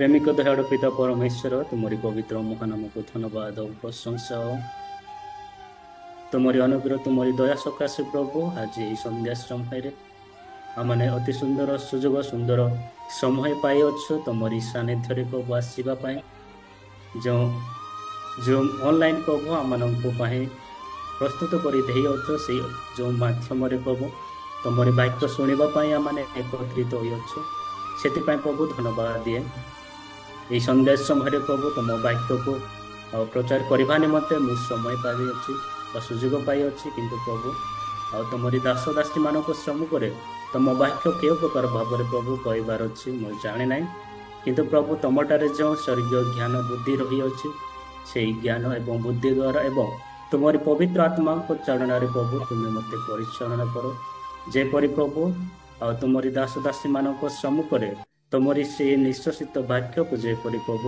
ପ୍ରେମିକ ଦୟାଳୁ ପିତା ପରମେଶ୍ୱର, ତୁମରି ପବିତ୍ର ମହାନାମକୁ ଧନ୍ୟବାଦ ଓ ପ୍ରଶଂସା। ତୁମରି ଅନୁଗ୍ରହ, ତୁମରି ଦୟା ସକାଶେ ପ୍ରଭୁ, ଆଜି ଏହି ସନ୍ଧ୍ୟା ସମୟରେ ଆମମାନେ ଅତି ସୁନ୍ଦର ସୁଯୋଗ, ସୁନ୍ଦର ସମୟ ପାଇଅଛୁ ତୁମରି ସାନ୍ନିଧ୍ୟରେ ପ୍ରଭୁ ଆସିବା ପାଇଁ। ଯେଉଁ ଯେଉଁ ଅନଲାଇନ୍ ପ୍ରଭୁ ଆମମାନଙ୍କ ପାଇଁ ପ୍ରସ୍ତୁତ କରି ଦେଇଅଛ, ସେଇ ଯେଉଁ ମାଧ୍ୟମରେ ପ୍ରଭୁ ତୁମରି ବାକ୍ୟ ଶୁଣିବା ପାଇଁ ଆମମାନେ ଏକତ୍ରିତ ହୋଇଅଛୁ, ସେଥିପାଇଁ ପ୍ରଭୁ ଧନ୍ୟବାଦ ଦିଏ। ଏହି ସନ୍ଧ୍ୟା ସମୟରେ ପ୍ରଭୁ ତୁମ ବାକ୍ୟକୁ ଆଉ ପ୍ରଚାର କରିବା ନିମନ୍ତେ ମୁଁ ସମୟ ପାଇଅଛି ବା ସୁଯୋଗ ପାଇଅଛି, କିନ୍ତୁ ପ୍ରଭୁ ଆଉ ତୁମରି ଦାସ ଦାସୀମାନଙ୍କ ସମ୍ମୁଖରେ ତୁମ ବାକ୍ୟ କେଉଁ ପ୍ରକାର ଭାବରେ ପ୍ରଭୁ କହିବାର ଅଛି ମୁଁ ଜାଣେ ନାହିଁ, କିନ୍ତୁ ପ୍ରଭୁ ତମଠାରେ ଯେଉଁ ସ୍ୱର୍ଗୀୟ ଜ୍ଞାନ ବୁଦ୍ଧି ରହିଅଛି, ସେଇ ଜ୍ଞାନ ଏବଂ ବୁଦ୍ଧି ଦ୍ୱାରା ଏବଂ ତୁମରି ପବିତ୍ର ଆତ୍ମାଙ୍କ ଚାଳନାରେ ପ୍ରଭୁ ତୁମେ ମୋତେ ପରିଚାଳନା କର, ଯେପରି ପ୍ରଭୁ ଆଉ ତୁମରି ଦାସ ଦାସୀମାନଙ୍କ ସମ୍ମୁଖରେ ତୁମରି ସେଇ ନିଶ୍ଵସିତ ବାକ୍ୟକୁ ଯେପରି ପ୍ରଭୁ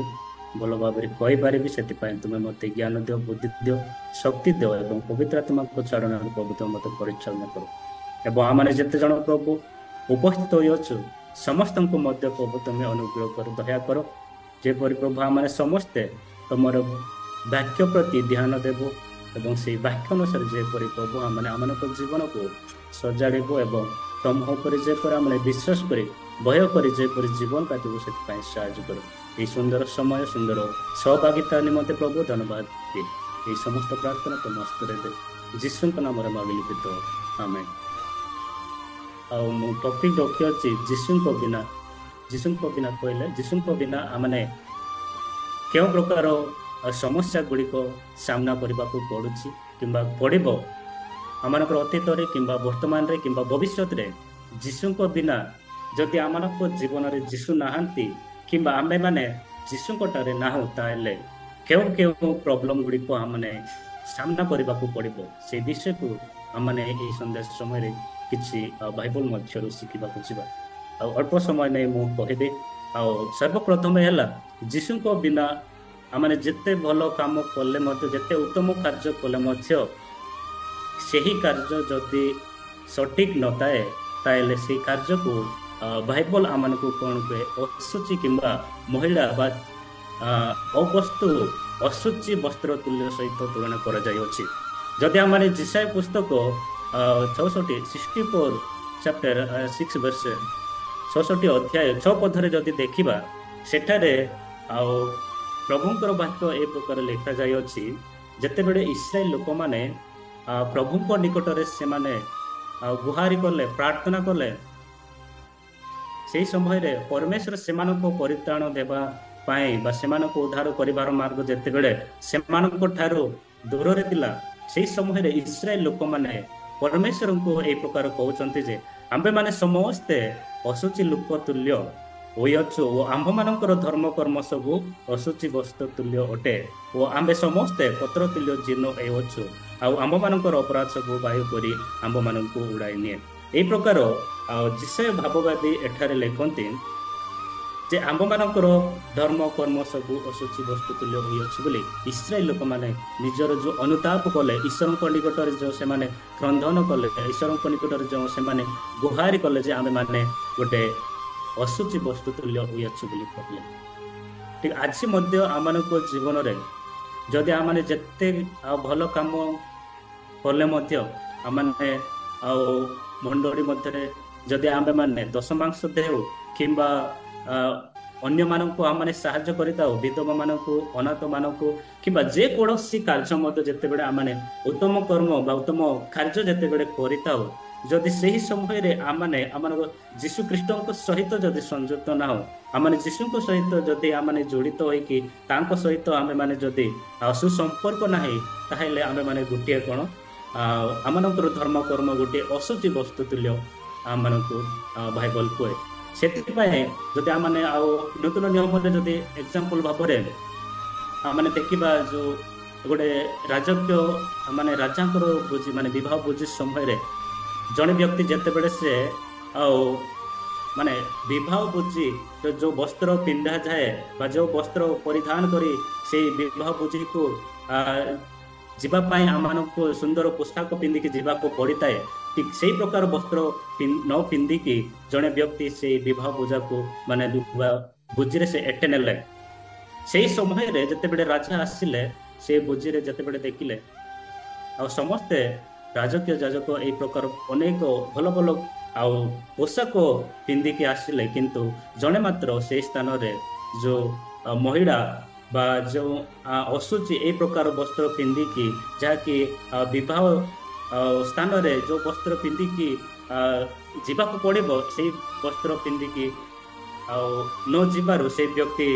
ଭଲ ଭାବରେ କହିପାରିବି, ସେଥିପାଇଁ ତୁମେ ମୋତେ ଜ୍ଞାନ ଦିଅ, ବୁଦ୍ଧି ଦିଅ, ଶକ୍ତି ଦିଅ ଏବଂ ପବିତ୍ର ଆତ୍ମାଙ୍କ ଚାଳନାରେ ପ୍ରଭୁ ତୁମେ ମୋତେ ପରିଚାଳନା କର। ଏବଂ ଆମମାନେ ଯେତେ ଜଣ ପ୍ରଭୁ ଉପସ୍ଥିତ ହୋଇଅଛୁ, ସମସ୍ତଙ୍କୁ ମଧ୍ୟ ପ୍ରଭୁ ତୁମେ ଅନୁଗ୍ରହ କର, ଦୟା କର, ଯେପରି ପ୍ରଭୁ ଆମମାନେ ସମସ୍ତେ ତୁମର ବାକ୍ୟ ପ୍ରତି ଧ୍ୟାନ ଦେବୁ ଏବଂ ସେଇ ବାକ୍ୟ ଅନୁସାରେ ଯେପରି ପ୍ରଭୁ ଆମମାନେ ଆମମାନଙ୍କ ଜୀବନକୁ ସଜାଡ଼ିବୁ ଏବଂ ତମ ଉପରେ ଯେପରି ଆମେ ବିଶ୍ୱାସ କରି ଭୟ କରି ଯେପରି ଜୀବନ କାଟିବୁ, ସେଥିପାଇଁ ସାହାଯ୍ୟ କର। ଏହି ସୁନ୍ଦର ସମୟ, ସୁନ୍ଦର ସହଭାଗିତା ନିମନ୍ତେ ପ୍ରଭୁ ଧନ୍ୟବାଦ ଦିଏ। ଏହି ସମସ୍ତ ପ୍ରାର୍ଥନା ତୁମ ହସ୍ତରେ ଦେ, ଯୀଶୁଙ୍କ ନାମରେ ମାଗିଲି ପିତ, ଆମେନ୍। ଆଉ ମୁଁ ଟପିକ ରଖିଅଛି ଯୀଶୁଙ୍କ ବିନା। ଯୀଶୁଙ୍କ ବିନା କହିଲେ ଯୀଶୁଙ୍କ ବିନା ଆମମାନେ କେଉଁ ପ୍ରକାର ସମସ୍ୟା ଗୁଡ଼ିକ ସାମ୍ନା କରିବାକୁ ପଡୁଛି କିମ୍ବା ପଡ଼ିବ ଆମମାନଙ୍କର ଅତୀତରେ କିମ୍ବା ବର୍ତ୍ତମାନରେ କିମ୍ବା ଭବିଷ୍ୟତରେ। ଯୀଶୁଙ୍କ ବିନା ଯଦି ଆମମାନଙ୍କ ଜୀବନରେ ଯୀଶୁ ନାହାନ୍ତି କିମ୍ବା ଆମେମାନେ ଯୀଶୁଙ୍କ ଠାରେ ନାହୁଁ, ତାହେଲେ କେଉଁ କେଉଁ ପ୍ରୋବ୍ଲେମ ଗୁଡ଼ିକ ଆମମାନେ ସାମ୍ନା କରିବାକୁ ପଡ଼ିବ, ସେ ବିଷୟକୁ ଆମମାନେ ଏହି ସନ୍ଧ୍ୟା ସମୟରେ କିଛି ବାଇବଲ ମଧ୍ୟରୁ ଶିଖିବାକୁ ଯିବା। ଆଉ ଅଳ୍ପ ସମୟ ନେଇ ମୁଁ କହିବି। ଆଉ ସର୍ବପ୍ରଥମେ ହେଲା, ଯୀଶୁଙ୍କ ବିନା ଆମମାନେ ଯେତେ ଭଲ କାମ କଲେ ମଧ୍ୟ, ଯେତେ ଉତ୍ତମ କାର୍ଯ୍ୟ କଲେ ମଧ୍ୟ, ସେହି କାର୍ଯ୍ୟ ଯଦି ସଠିକ ନଥାଏ, ତାହେଲେ ସେଇ କାର୍ଯ୍ୟକୁ ବାଇବଲ ଆମମାନଙ୍କୁ କ'ଣ କୁହେ? ଅଶୁଚି କିମ୍ବା ମଇଳା ବା ଅବସ୍ତୁ, ଅଶୁଚି ବସ୍ତ୍ର ତୁଲ୍ୟ ସହିତ ତୁଳନା କରାଯାଇଅଛି। ଯଦି ଆମମାନେ ଯିଶାଇୟ ପୁସ୍ତକ 66, 64 ଚାପ୍ଟର 6 ଭର୍ସ, 66 ଅଧ୍ୟାୟ 6 ପଦରେ ଯଦି ଦେଖିବା, ସେଠାରେ ଆଉ ପ୍ରଭୁଙ୍କର ବାକ୍ୟ ଏ ପ୍ରକାର ଲେଖାଯାଇଅଛି। ଯେତେବେଳେ ଇସ୍ରାଏଲ ଲୋକମାନେ ପ୍ରଭୁଙ୍କ ନିକଟରେ ସେମାନେ ଆଉ ଗୁହାରି କଲେ, ପ୍ରାର୍ଥନା କଲେ, ସେଇ ସମୟରେ ପରମେଶ୍ୱର ସେମାନଙ୍କୁ ପରିତ୍ରାଣ ଦେବା ପାଇଁ ବା ସେମାନଙ୍କୁ ଉଦ୍ଧାର କରିବାର ମାର୍ଗ ଯେତେବେଳେ ସେମାନଙ୍କ ଠାରୁ ଦୂରରେ ଥିଲା, ସେଇ ସମୟରେ ଇସ୍ରାଏଲ ଲୋକମାନେ ପରମେଶ୍ୱରଙ୍କୁ ଏଇ ପ୍ରକାର କହୁଛନ୍ତି ଯେ ଆମ୍ଭେମାନେ ସମସ୍ତେ ଅଶୁଚି ଲୋକ ତୁଲ୍ୟ ହୋଇଅଛୁ ଓ ଆମ୍ଭମାନଙ୍କର ଧର୍ମ କର୍ମ ସବୁ ଅଶୁଚି ବସ୍ତ୍ର ତୁଲ୍ୟ ଅଟେ ଓ ଆମ୍ଭେ ସମସ୍ତେ ପତ୍ର ତୁଲ୍ୟ ଜୀର୍ଣ୍ଣ ହେଉଅଛୁ, ଆଉ ଆମ୍ଭମାନଙ୍କର ଅପରାଧ ସବୁ ବାୟୁ ପରି ଆମ୍ଭମାନଙ୍କୁ ଉଡ଼ାଇ ନିଏ। ଏଇ ପ୍ରକାର ଆଉ ଯିଶାଇୟ ଭାବବାଦୀ ଏଠାରେ ଲେଖନ୍ତି ଯେ ଆମ୍ଭମାନଙ୍କର ଧର୍ମ କର୍ମ ସବୁ ଅଶୁଚି ବସ୍ତୁ ତୁଲ୍ୟ ହୋଇଅଛି ବୋଲି ଇସ୍ରାଏଲ ଲୋକମାନେ ନିଜର ଯୋଉ ଅନୁତାପ କଲେ, ଈଶ୍ୱରଙ୍କ ନିକଟରେ ଯୋଉ ସେମାନେ କ୍ରନ୍ଦନ କଲେ, ଈଶ୍ୱରଙ୍କ ନିକଟରେ ଯୋଉ ସେମାନେ ଗୁହାରି କଲେ ଯେ ଆମେମାନେ ଗୋଟେ ଅଶୁଚି ବସ୍ତୁ ତୁଲ୍ୟ ହୋଇଅଛୁ ବୋଲି କହିଲେ। ଠିକ ଆଜି ମଧ୍ୟ ଆମମାନଙ୍କ ଜୀବନରେ ଯଦି ଆମମାନେ ଯେତେ ଆଉ ଭଲ କାମ କଲେ ମଧ୍ୟ, ଆମମାନେ ଆଉ ମଣ୍ଡଳୀ ମଧ୍ୟରେ ଯଦି ଆମ୍ଭେମାନେ ଦଶମାଂଶ ଦେଉ କିମ୍ବା ଅନ୍ୟମାନଙ୍କୁ ଆମମାନେ ସାହାଯ୍ୟ କରିଥାଉ, ବିଧବା ମାନଙ୍କୁ, ଅନାଥ ମାନଙ୍କୁ, କିମ୍ବା ଯେକୌଣସି କାର୍ଯ୍ୟ ମଧ୍ୟ ଯେତେବେଳେ ଆମମାନେ ଉତ୍ତମ କର୍ମ ବା ଉତ୍ତମ କାର୍ଯ୍ୟ ଯେତେବେଳେ କରିଥାଉ, ଯଦି ସେହି ସମୟରେ ଆମମାନେ ଆମମାନଙ୍କ ଯୀଶୁ ଖ୍ରୀଷ୍ଟଙ୍କ ସହିତ ଯଦି ସଂଯୁକ୍ତ ନାହୁଁ, ଆମମାନେ ଯୀଶୁଙ୍କ ସହିତ ଯଦି ଆମମାନେ ଜଡ଼ିତ ହୋଇକି ତାଙ୍କ ସହିତ ଆମେମାନେ ଯଦି ସୁସମ୍ପର୍କ ନାହିଁ, ତାହେଲେ ଆମେମାନେ ଗୋଟିଏ କ'ଣ, ଆମମାନଙ୍କର ଧର୍ମ କର୍ମ ଗୋଟିଏ ଅଶୁଚି ବସ୍ତୁ ତୁଲ୍ୟ ଆମମାନଙ୍କୁ ବାଇବଲ କୁହେ। ସେଥିପାଇଁ ଯଦି ଆମମାନେ ଆଉ ନୂତନ ନିୟମରେ ଯଦି ଏକ୍ସାମ୍ପଲ ଭାବରେ ଆମମାନେ ଦେଖିବା, ଯୋଉ ଗୋଟେ ରାଜକୀୟ ମାନେ ରାଜାଙ୍କର ଭୋଜି, ମାନେ ବିବାହ ଭୋଜି ସମୟରେ ଜଣେ ବ୍ୟକ୍ତି ଯେତେବେଳେ ସେ ଆଉ ମାନେ ବିବାହ ଭୋଜି ଯୋଉ ବସ୍ତ୍ର ପିନ୍ଧାଯାଏ ବା ଯୋଉ ବସ୍ତ୍ର ପରିଧାନ କରି ସେଇ ବିବାହ ଭୋଜିକୁ ଯିବା ପାଇଁ ଆମମାନଙ୍କୁ ସୁନ୍ଦର ପୋଷାକ ପିନ୍ଧିକି ଯିବାକୁ ପଡିଥାଏ, ଠିକ ସେଇ ପ୍ରକାର ବସ୍ତ୍ର ନ ପିନ୍ଧିକି ଜଣେ ବ୍ୟକ୍ତି ସେଇ ବିବାହ ପୂଜାକୁ ମାନେ ବିବାହ ଭୋଜିରେ ସେ ଆଟେଣ୍ଡ ହେଲେ। ସେଇ ସମୟରେ ଯେତେବେଳେ ରାଜା ଆସିଲେ, ସେ ଭୋଜିରେ ଯେତେବେଳେ ଦେଖିଲେ ଆଉ ସମସ୍ତେ ରାଜକୀୟ ଯାଜକ ଏଇ ପ୍ରକାର ଅନେକ ଭଲ ଭଲ ଆଉ ପୋଷାକ ପିନ୍ଧିକି ଆସିଲେ, କିନ୍ତୁ ଜଣେ ମାତ୍ର ସେଇ ସ୍ଥାନରେ ଯୋଉ ମହିଳା ବା ଯୋଉ ଅଶୁଚି ଏଇ ପ୍ରକାର ବସ୍ତ୍ର ପିନ୍ଧିକି, ଯାହାକି ବିବାହ ସ୍ଥାନରେ ଯୋଉ ବସ୍ତ୍ର ପିନ୍ଧିକି ଯିବାକୁ ପଡିବ, ସେଇ ବସ୍ତ୍ର ପିନ୍ଧିକି ଆଉ ନ ଯିବାରୁ ସେଇ ବ୍ୟକ୍ତି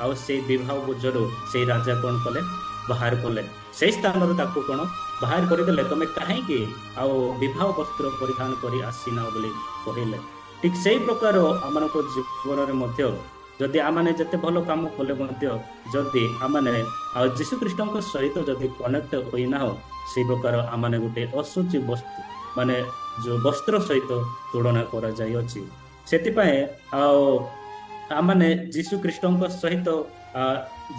ଆଉ ସେଇ ବିବାହ ଭୋଜରୁ ସେଇ ରାଜା କଣ କଲେ? ବାହାର କଲେ। ସେଇ ସ୍ଥାନରୁ ତାକୁ କଣ ବାହାର କରିଦେଲେ। ତମେ କାହିଁକି ଆଉ ବିବାହ ବସ୍ତ୍ର ପରିଧାନ କରି ଆସିନ ବୋଲି କହିଲେ। ଠିକ ସେଇ ପ୍ରକାର ଆମମାନଙ୍କ ଜୀବନରେ ମଧ୍ୟ ଯଦି ଆମମାନେ ଯେତେ ଭଲ କାମ କଲେ ମଧ୍ୟ ଯଦି ଆମମାନେ ଆଉ ଯୀଶୁ ଖ୍ରୀଷ୍ଟଙ୍କ ସହିତ ଯଦି କନେକ୍ଟ ହୋଇନାହୁଁ, ସେଇ ପ୍ରକାର ଆମମାନେ ଗୋଟେ ଅଶୁଚି ବସ୍ତୁ ମାନେ ଯୋଉ ବସ୍ତ୍ର ସହିତ ତୁଳନା କରାଯାଇଅଛି। ସେଥିପାଇଁ ଆଉ ଆମମାନେ ଯୀଶୁ ଖ୍ରୀଷ୍ଟଙ୍କ ସହିତ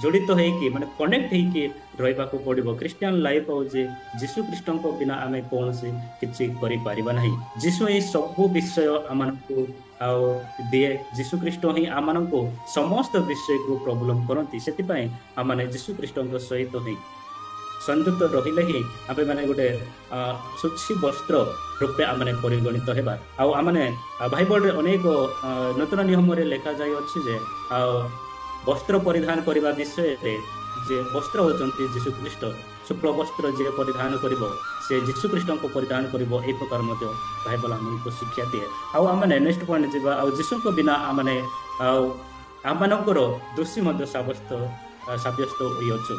ଜଡ଼ିତ ହେଇକି, ମାନେ କନେକ୍ଟ ହେଇକି ରହିବାକୁ ପଡିବ। ଖ୍ରୀଷ୍ଟିଆନ ଲାଇଫ ହଉଛି ଯୀଶୁ ଖ୍ରୀଷ୍ଟଙ୍କ ବିନା ଆମେ କୌଣସି କିଛି କରିପାରିବା ନାହିଁ। ଯୀଶୁ ହିଁ ସବୁ ବିଷୟ ଆମମାନଙ୍କୁ ଆଉ ଦିଏ। ଯୀଶୁ ଖ୍ରୀଷ୍ଟ ହିଁ ଆମମାନଙ୍କୁ ସମସ୍ତ ବିଷୟକୁ ପ୍ରୋବ୍ଲେମ କରନ୍ତି। ସେଥିପାଇଁ ଆମମାନେ ଯୀଶୁ ଖ୍ରୀଷ୍ଟଙ୍କ ସହିତ ହିଁ ସଂଯୁକ୍ତ ରହିଲେ ହିଁ ଆମେ ମାନେ ଗୋଟେ ଶୁଚି ବସ୍ତ୍ର ରୂପେ ଆମେ ପରିଗଣିତ ହେବା। ଆଉ ଆମମାନେ ବାଇବଲରେ ଅନେକ ନୂତନ ନିୟମରେ ଲେଖା ଯାଇଅଛି ଯେ ଆଉ ବସ୍ତ୍ର ପରିଧାନ କରିବା ବିଷୟରେ, ଯେ ବସ୍ତ୍ର ହଉଛନ୍ତି ଯୀଶୁ ଖ୍ରୀଷ୍ଟ, ଶୁକ୍ଳ ବସ୍ତ୍ର ଯିଏ ପରିଧାନ କରିବ ସେ ଯୀଶୁ ଖ୍ରୀଷ୍ଟଙ୍କୁ ପରିଧାନ କରିବ। ଏଇ ପ୍ରକାର ମଧ୍ୟ ବାଇବଲ ଆମକୁ ଶିକ୍ଷା ଦିଏ। ଆଉ ଆମମାନେ ନେକ୍ସଟ ପଏଣ୍ଟ ଯିବା। ଆଉ ଯୀଶୁଙ୍କ ବିନା ଆମମାନେ ଆଉ ଆମମାନଙ୍କର ଦୋଷୀ ମଧ୍ୟ ସାବ୍ୟସ୍ତ ହୋଇଅଛୁ।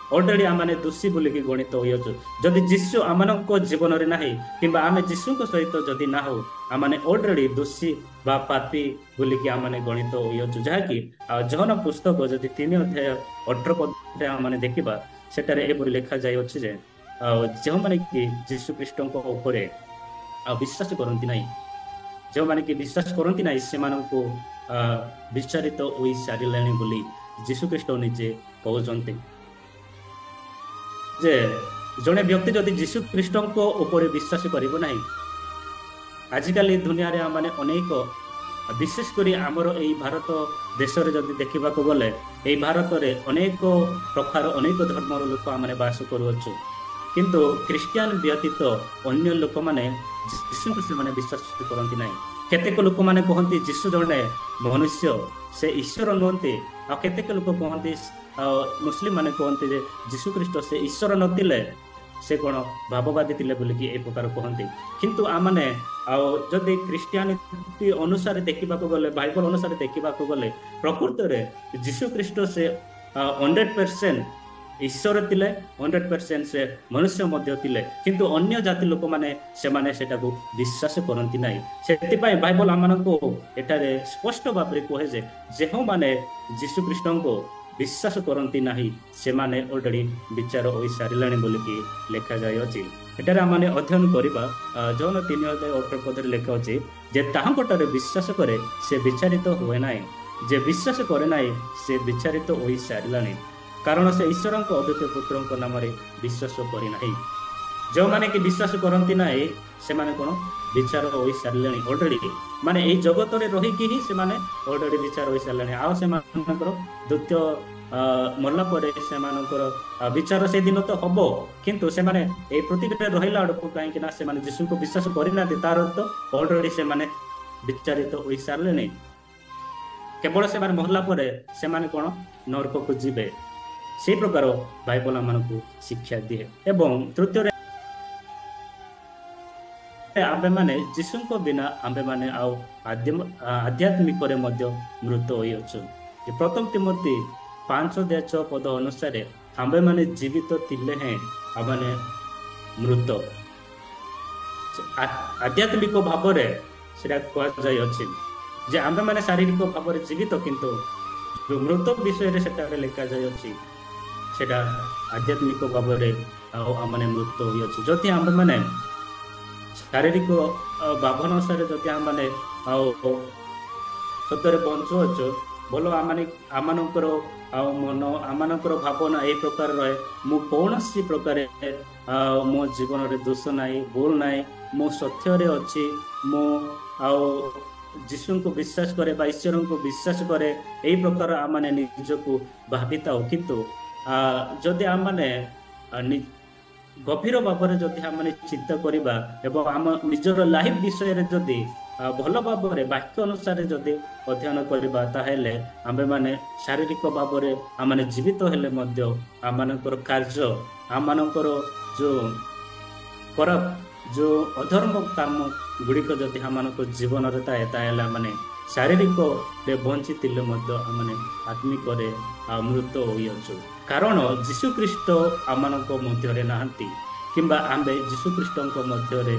ଅଲରେଡି ଆମମାନେ ଦୋଷୀ ବୋଲିକି ଗଣିତ ହୋଇଅଛୁ। ଯଦି ଯୀଶୁ ଆମମାନଙ୍କ ଜୀବନରେ ନାହିଁ କିମ୍ବା ଆମେ ଯୀଶୁଙ୍କ ସହିତ ଯଦି ନାହୁ, ଆମମାନେ ଅଲରେଡି ଦୋଷୀ ବା ପାପୀ ବୋଲିକି ଆମମାନେ ଗଣିତ ହୋଇଅଛୁ। ଯାହାକି ଆଉ ଯୋହନ ପୁସ୍ତକ ଯଦି 3 ଅଧ୍ୟାୟ 18 ପଦରେ ଆମମାନେ ଦେଖିବା, ସେଠାରେ ଏପରି ଲେଖା ଯାଇଅଛି ଯେ ଆଉ ଯେଉଁମାନେ କି ଯୀଶୁ ଖ୍ରୀଷ୍ଟଙ୍କ ଉପରେ ଆଉ ବିଶ୍ୱାସ କରନ୍ତି ନାହିଁ, ଯେଉଁମାନେ କି ବିଶ୍ୱାସ କରନ୍ତି ନାହିଁ, ସେମାନଙ୍କୁ ବିଚାରିତ ହୋଇ ସାରିଲେଣି ବୋଲି ଯୀଶୁ ଖ୍ରୀଷ୍ଟ ନିଜେ କହୁଛନ୍ତି। ଯେ ଜଣେ ବ୍ୟକ୍ତି ଯଦି ଯୀଶୁ ଖ୍ରୀଷ୍ଟଙ୍କ ଉପରେ ବିଶ୍ୱାସ କରିବ ନାହିଁ, ଆଜିକାଲି ଦୁନିଆରେ ଆମମାନେ ଅନେକ, ବିଶେଷ କରି ଆମର ଏଇ ଭାରତ ଦେଶରେ ଯଦି ଦେଖିବାକୁ ଗଲେ, ଏଇ ଭାରତରେ ଅନେକ ପ୍ରକାର ଅନେକ ଧର୍ମର ଲୋକ ଆମମାନେ ବାସ କରୁଅଛୁ, କିନ୍ତୁ ଖ୍ରୀଷ୍ଟିଆନ ବ୍ୟତୀତ ଅନ୍ୟ ଲୋକମାନେ ଯୀଶୁଙ୍କୁ ସେମାନେ ବିଶ୍ୱାସ କରନ୍ତି ନାହିଁ। କେତେକ ଲୋକମାନେ କୁହନ୍ତି ଯୀଶୁ ଜଣେ ମନୁଷ୍ୟ, ସେ ଈଶ୍ୱର ନୁହନ୍ତି। ଆଉ କେତେକ ଲୋକ କୁହନ୍ତି, ଆଉ ମୁସଲିମ ମାନେ କୁହନ୍ତି ଯେ ଯୀଶୁ ଖ୍ରୀଷ୍ଟ ସେ ଈଶ୍ୱର ନଥିଲେ, ସେ କଣ ଭାବବାଦୀ ଥିଲେ ବୋଲିକି ଏ ପ୍ରକାର କୁହନ୍ତି। କିନ୍ତୁ ଆମମାନେ ଆଉ ଯଦି ଖ୍ରୀଷ୍ଟିଆନିଟି ଅନୁସାରେ ଦେଖିବାକୁ ଗଲେ, ବାଇବଲ ଅନୁସାରେ ଦେଖିବାକୁ ଗଲେ, ପ୍ରକୃତରେ ଯୀଶୁ ଖ୍ରୀଷ୍ଟ ସେ 100% ଈଶ୍ୱର ଥିଲେ, 100% ସେ ମନୁଷ୍ୟ ମଧ୍ୟ ଥିଲେ। କିନ୍ତୁ ଅନ୍ୟ ଜାତି ଲୋକମାନେ ସେମାନେ ସେଟାକୁ ବିଶ୍ୱାସ କରନ୍ତି ନାହିଁ। ସେଥିପାଇଁ ବାଇବଲ ଆମମାନଙ୍କୁ ଏଠାରେ ସ୍ପଷ୍ଟ ଭାବରେ କୁହେ ଯେ ଯେଉଁମାନେ ଯୀଶୁ ଖ୍ରୀଷ୍ଟଙ୍କୁ ବିଶ୍ୱାସ କରନ୍ତି ନାହିଁ, ସେମାନେ ଅଲରେଡି ବିଚାର ହୋଇସାରିଲେଣି ବୋଲିକି ଲେଖାଯାଇଅଛି। ଏଠାରେ ଆମମାନେ ଅଧ୍ୟୟନ କରିବା, ଯୋହନ 3 ଅଧ୍ୟାୟ 18 ପଦରେ ଲେଖା ଅଛି ଯେ ତାହାଙ୍କଠାରେ ବିଶ୍ୱାସ କରେ ସେ ବିଚାରିତ ହୁଏ ନାହିଁ, ଯେ ବିଶ୍ୱାସ କରେ ନାହିଁ ସେ ବିଚାରିତ ହୋଇସାରିଲାଣି, କାରଣ ସେ ଈଶ୍ୱରଙ୍କ ଅଦ୍ୱିତୀୟ ପୁତ୍ରଙ୍କ ନାମରେ ବିଶ୍ୱାସ କରିନାହିଁ। ଯେଉଁମାନେ କି ବିଶ୍ୱାସ କରନ୍ତି ନାହିଁ, ସେମାନେ କଣ ବିଚାର ହୋଇସାରିଲେଣି ଅଲରେଡି, ମାନେ ଏଇ ଜଗତରେ ରହିକି ହିଁ ସେମାନେ ଅଲରେଡି ବିଚାର ହୋଇସାରିଲେଣି। ଆଉ ସେମାନଙ୍କର ଦ୍ୱିତୀୟ ମଲା ପରେ ସେମାନଙ୍କର ବିଚାର ସେଦିନ ତ ହବ, କିନ୍ତୁ ସେମାନେ ଏଇ ପୃଥିବୀରେ ରହିଲା ବେଳକୁ କାହିଁକି ନା ସେମାନେ ଯୀଶୁଙ୍କୁ ବିଶ୍ୱାସ କରିନାହାନ୍ତି, ତାର ତ ଅଲରେଡି ସେମାନେ ବିଚାରିତ ହୋଇସାରିଲେଣି। କେବଳ ସେମାନେ ମରିଲା ପରେ ସେମାନେ କଣ ନରକକୁ ଯିବେ, ସେଇ ପ୍ରକାର ବାଇବଲ ଆମମାନଙ୍କୁ ଶିକ୍ଷା ଦିଏ। ଏବଂ ତୃତୀୟରେ ଆମ୍ଭେମାନେ ଯୀଶୁଙ୍କ ବିନା ଆମ୍ଭେମାନେ ଆଉ ଆଧ୍ୟାତ୍ମିକରେ ମଧ୍ୟ ମୃତ ହୋଇଅଛୁ। ପ୍ରଥମ ତିମୋଥି 5 ଅଧ୍ୟାୟ 6 ପଦ ଅନୁସାରେ ଆମ୍ଭେମାନେ ଜୀବିତ ଥିଲେ ହେଁ ଆମମାନେ ମୃତ। ଆଧ୍ୟାତ୍ମିକ ଭାବରେ ସେଟା କୁହାଯାଇଅଛି ଯେ ଆମ୍ଭେମାନେ ଶାରୀରିକ ଭାବରେ ଜୀବିତ, କିନ୍ତୁ ଯୋଉ ମୃତ ବିଷୟରେ ସେଠାରେ ଲେଖାଯାଇଅଛି ସେଟା ଆଧ୍ୟାତ୍ମିକ ଭାବରେ ଆଉ ଆମମାନେ ମୃତ ହୋଇଅଛୁ। ଯଦି ଆମ୍ଭେମାନେ ଶାରୀରିକ ଭାବନା ଅନୁସାରେ ଯଦି ଆମମାନେ ଆଉ ସତରେ ବଞ୍ଚୁଅଛୁ, ଭଲ ଆମମାନେ ଆମମାନଙ୍କର ଆଉ ମନ ଆମମାନଙ୍କର ଭାବନା ଏଇ ପ୍ରକାର ରହେ, ମୁଁ କୌଣସି ପ୍ରକାରେ ଆଉ ମୋ ଜୀବନରେ ଦୋଷ ନାହିଁ, ଭୁଲ ନାହିଁ, ମୁଁ ସତ୍ୟରେ ଅଛି, ମୁଁ ଆଉ ଯୀଶୁଙ୍କୁ ବିଶ୍ୱାସ କରେ ବା ଈଶ୍ୱରଙ୍କୁ ବିଶ୍ୱାସ କରେ, ଏଇ ପ୍ରକାର ଆମମାନେ ନିଜକୁ ଭାବିଥାଉ। କିନ୍ତୁ ଯଦି ଆମମାନେ ଗଭୀର ଭାବରେ ଯଦି ଆମମାନେ ଚିନ୍ତା କରିବା ଏବଂ ଆମ ନିଜର ଲାଇଫ ବିଷୟରେ ଯଦି ଭଲ ଭାବରେ ବାକ୍ୟ ଅନୁସାରେ ଯଦି ଅଧ୍ୟୟନ କରିବା, ତାହେଲେ ଆମ୍ଭେମାନେ ଶାରୀରିକ ଭାବରେ ଆମମାନେ ଜୀବିତ ହେଲେ ମଧ୍ୟ ଆମମାନଙ୍କର କାର୍ଯ୍ୟ, ଆମମାନଙ୍କର ଯୋଉ ଖରାପ, ଯୋଉ ଅଧର୍ମ କାମ ଗୁଡ଼ିକ ଯଦି ଆମମାନଙ୍କ ଜୀବନରେ ଥାଏ, ତାହେଲେ ଆମମାନେ ଶାରୀରିକରେ ବଞ୍ଚିଥିଲେ ମଧ୍ୟ ଆମମାନେ ଆତ୍ମିକରେ ମୃତ ହୋଇଅଛୁ। କାରଣ ଯୀଶୁ ଖ୍ରୀଷ୍ଟ ଆମମାନଙ୍କ ମଧ୍ୟରେ ନାହାନ୍ତି କିମ୍ବା ଆମ୍ଭେ ଯୀଶୁ ଖ୍ରୀଷ୍ଟଙ୍କ ମଧ୍ୟରେ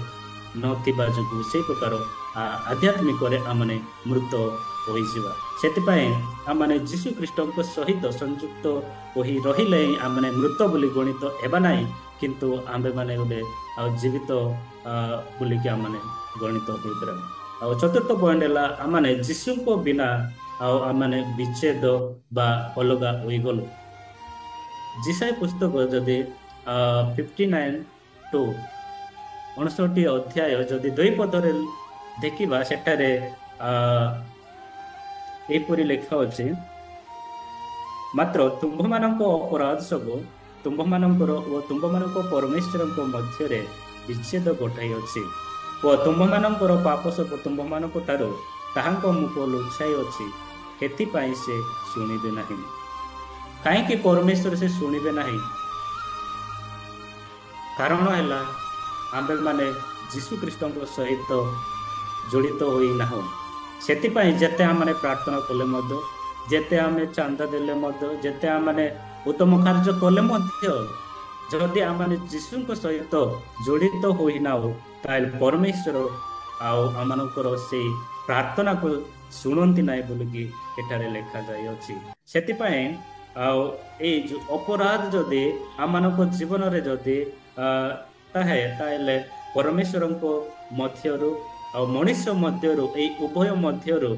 ନଥିବା ଯୋଗୁଁ ସେଇ ପ୍ରକାର ଆଧ୍ୟାତ୍ମିକରେ ଆମମାନେ ମୃତ ହୋଇଯିବା। ସେଥିପାଇଁ ଆମମାନେ ଯୀଶୁ ଖ୍ରୀଷ୍ଟଙ୍କ ସହିତ ସଂଯୁକ୍ତ ହୋଇ ରହିଲେ ହିଁ ଆମମାନେ ମୃତ ବୋଲି ଗଣିତ ହେବା ନାହିଁ, କିନ୍ତୁ ଆମ୍ଭେମାନେ ଗୋଟେ ଆଉ ଜୀବିତ ବୋଲିକି ଆମମାନେ ଗଣିତ ହୋଇପାରିବା। ଆଉ ଚତୁର୍ଥ ପଏଣ୍ଟ ହେଲା, ଆମମାନେ ଯୀଶୁଙ୍କ ବିନା ଆଉ ଆମମାନେ ବିଚ୍ଛେଦ ବା ଅଲଗା ହୋଇଗଲୁ। ଯିଶାଇୟ ପୁସ୍ତକ ଯଦି 59:2, 59 ଅଧ୍ୟାୟ ଯଦି 2 ପଦରେ ଦେଖିବା, ସେଠାରେ ଏହିପରି ଲେଖା ଅଛି, ମାତ୍ର ତୁମ୍ଭମାନଙ୍କ ଅପରାଧ ସବୁ ତୁମ୍ଭମାନଙ୍କର ଓ ତୁମ୍ଭମାନଙ୍କ ପରମେଶ୍ୱରଙ୍କ ମଧ୍ୟରେ ବିଚ୍ଛେଦ ଘଟାଇଅଛି ଓ ତୁମ୍ଭମାନଙ୍କର ପାପ ସବୁ ତୁମ୍ଭମାନଙ୍କ ଠାରୁ ତାହାଙ୍କ ମୁଖ ଲୁଚାଇଅଛି, ଏଥିପାଇଁ ସେ ଶୁଣିବେ ନାହିଁ। କାହିଁକି ପରମେଶ୍ୱର ସେ ଶୁଣିବେ ନାହିଁ? କାରଣ ହେଲା ଆମ୍ଭେମାନେ ଯୀଶୁ ଖ୍ରୀଷ୍ଟଙ୍କ ସହିତ ଜଡ଼ିତ ହୋଇନାହୁଁ। ସେଥିପାଇଁ ଯେତେ ଆମମାନେ ପ୍ରାର୍ଥନା କଲେ ମଧ୍ୟ, ଯେତେ ଆମେ ଚାନ୍ଦା ଦେଲେ ମଧ୍ୟ, ଯେତେ ଆମମାନେ ଉତ୍ତମ କାର୍ଯ୍ୟ କଲେ ମଧ୍ୟ, ଯଦି ଆମମାନେ ଯୀଶୁଙ୍କ ସହିତ ଜଡ଼ିତ ହୋଇନାହୁଁ, ତାହେଲେ ପରମେଶ୍ୱର ଆଉ ଆମମାନଙ୍କର ସେଇ ପ୍ରାର୍ଥନାକୁ ଶୁଣନ୍ତି ନାହିଁ ବୋଲିକି ଏଠାରେ ଲେଖାଯାଇଅଛି। ସେଥିପାଇଁ ଆଉ ଏଇ ଯୋଉ ଅପରାଧ ଯଦି ଆମମାନଙ୍କ ଜୀବନରେ ଯଦି ଥାଏ, ତାହେଲେ ପରମେଶ୍ୱରଙ୍କ ମଧ୍ୟରୁ ଆଉ ମଣିଷ ମଧ୍ୟରୁ, ଏଇ ଉଭୟ ମଧ୍ୟରୁ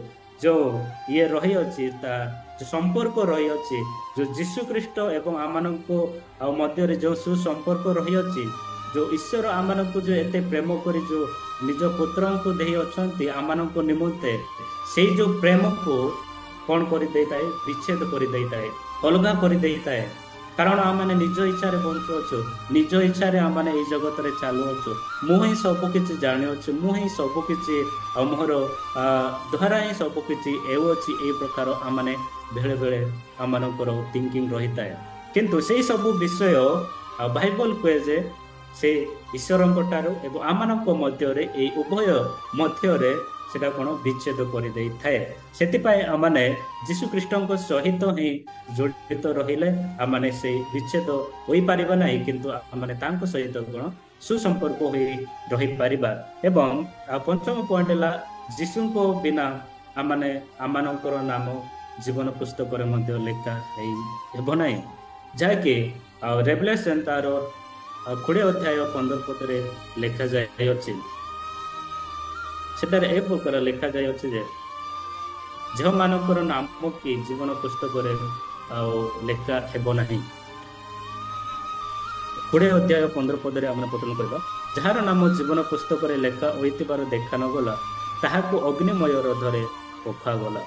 ଯୋଉ ଇଏ ରହିଅଛି, ତା ଯୋଉ ସମ୍ପର୍କ ରହିଅଛି, ଯୋଉ ଯୀଶୁ ଖ୍ରୀଷ୍ଟ ଏବଂ ଆମମାନଙ୍କୁ ଆଉ ମଧ୍ୟରେ ଯୋଉ ସୁସମ୍ପର୍କ ରହିଅଛି, ଯୋଉ ଈଶ୍ୱର ଆମମାନଙ୍କୁ ଯୋଉ ଏତେ ପ୍ରେମ କରି ଯୋଉ ନିଜ ପୁତ୍ରଙ୍କୁ ଦେଇ ଅଛନ୍ତି ଆମମାନଙ୍କ ନିମନ୍ତେ, ସେଇ ଯୋଉ ପ୍ରେମକୁ କଣ କରିଦେଇଥାଏ? ବିଚ୍ଛେଦ କରିଦେଇଥାଏ, ଅଲଗା କରିଦେଇଥାଏ। କାରଣ ଆମମାନେ ନିଜ ଇଚ୍ଛାରେ ବଞ୍ଚୁଅଛୁ, ନିଜ ଇଚ୍ଛାରେ ଆମମାନେ ଏଇ ଜଗତରେ ଚାଲୁଅଛୁ। ମୁଁ ହିଁ ସବୁ କିଛି ଜାଣିଅଛି, ମୁଁ ହିଁ ସବୁ କିଛି, ଆଉ ମୋର ଦ୍ୱାରା ହିଁ ସବୁ କିଛି ହେଉଅଛି, ଏଇ ପ୍ରକାର ଆମମାନେ ବେଳେ ବେଳେ ଆମମାନଙ୍କର ଥିଙ୍କିଂ ରହିଥାଏ। କିନ୍ତୁ ସେଇ ସବୁ ବିଷୟ ଆଉ ବାଇବଲ କୁହେ ଯେ ସେ ଈଶ୍ୱରଙ୍କ ଠାରୁ ଏବଂ ଆମମାନଙ୍କ ମଧ୍ୟରେ, ଏଇ ଉଭୟ ମଧ୍ୟରେ ସେଟା କଣ ବିଚ୍ଛେଦ କରିଦେଇଥାଏ। ସେଥିପାଇଁ ଆମମାନେ ଯୀଶୁ ଖ୍ରୀଷ୍ଟଙ୍କ ସହିତ ହିଁ ଜଡ଼ିତ ରହିଲେ ଆମମାନେ ସେଇ ବିଚ୍ଛେଦ ହୋଇପାରିବା ନାହିଁ, କିନ୍ତୁ ଆମମାନେ ତାଙ୍କ ସହିତ କଣ ସୁସମ୍ପର୍କ ହୋଇ ରହିପାରିବା। ଏବଂ ଆଉ ପଞ୍ଚମ ପଏଣ୍ଟ ହେଲା, ଯୀଶୁଙ୍କ ବିନା ଆମମାନେ ଆମମାନଙ୍କର ନାମ ଜୀବନ ପୁସ୍ତକରେ ମଧ୍ୟ ଲେଖା ହେଇ ହେବ ନାହିଁ, ଯାହାକି ଆଉ ରେଭଲେସନ ତାର 20 ଅଧ୍ୟାୟ 15 ପଦରେ ଲେଖାଯାଇଅଛି। ସେଠାରେ ଏ ପ୍ରକାର ଲେଖାଯାଇଅଛି ଯେ ଯେଉଁମାନଙ୍କର ନାମ କି ଜୀବନ ପୁସ୍ତକରେ ଆଉ ଲେଖା ହେବ ନାହିଁ। 20 ଅଧ୍ୟାୟ 15 ପଦରେ ଆମେ ପଠନ କରିବା, ଯାହାର ନାମ ଜୀବନ ପୁସ୍ତକରେ ଲେଖା ହୋଇଥିବାର ଦେଖା ନ ଗଲା, ତାହାକୁ ଅଗ୍ନିମୟ ହ୍ରଦରେ ପକାଗଲା।